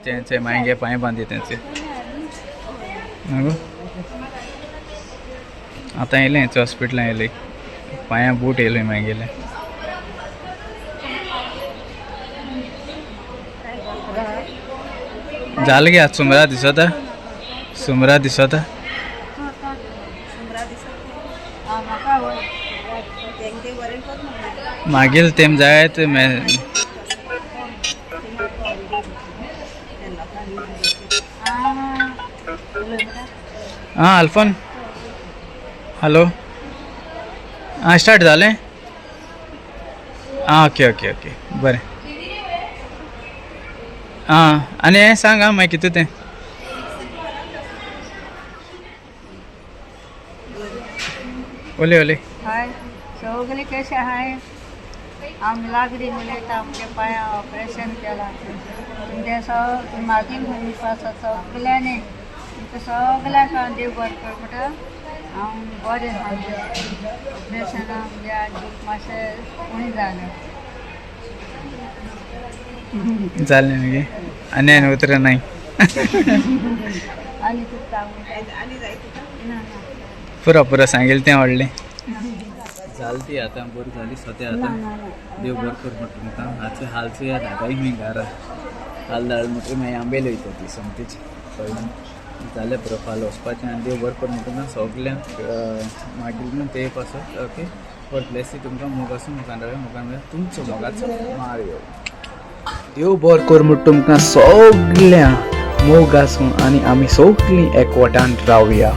तेंचे मागीर पांय बांदी तेंचे. आतां येयलें हेंच हॉस्पिटलां येयलें, पांयां बूट येयले मागीर. जालें गे आतां सुमरा दिसता, सुमरा दिसता. मागीर तेम जायत. आं अल्फोन, हॅलो, आं स्टार्ट जालें. आं ओके ओके ओके बरें. आं आनी हें सांग आं मागीर कितें तें. ओले ओले. हाय सगळे कशे आहाय? आमी लागडी उलयता. आमच्या पांया ऑपरेशन केलां. तुमचे सग मागीर म्हणपाचो सगळ्यांनी, तुमकां सगळ्यांक हांव देव बरें कर म्हणटा. हांव बरें सामकें. ऑपरेशनाक म्हणजे दूख मातशें उणें जालें. जालें मागीर आनी आनी उतरां नाय. आनी तुका ना ना. पुरो पुरो सांगेल तें व्हडलें जालें. ती आतां बरी जाली सद्या आतां. देव बरें कर म्हणटा तुमकां. हाचे हालचे या धाडाय खंय घरा हाल धाड म्हणटकीर मागीर आंबेल वयता ती सोमतीच, कळ्ळें? जालें पुरो, फाल्यां वचपाचें. आनी देव बरें कर म्हणटा तुमकां सगल्यांक. मागीर ते पासत. Okay, God Blaise you. तुमकां मोग आसूं. मुखार रावया, मुखार तुमचो मोगाचो मारियो. देव बरें कर म्हण तुमकां सगल्यांक. मोग आसूं आनी आमी सगळीं एकवटान रावया.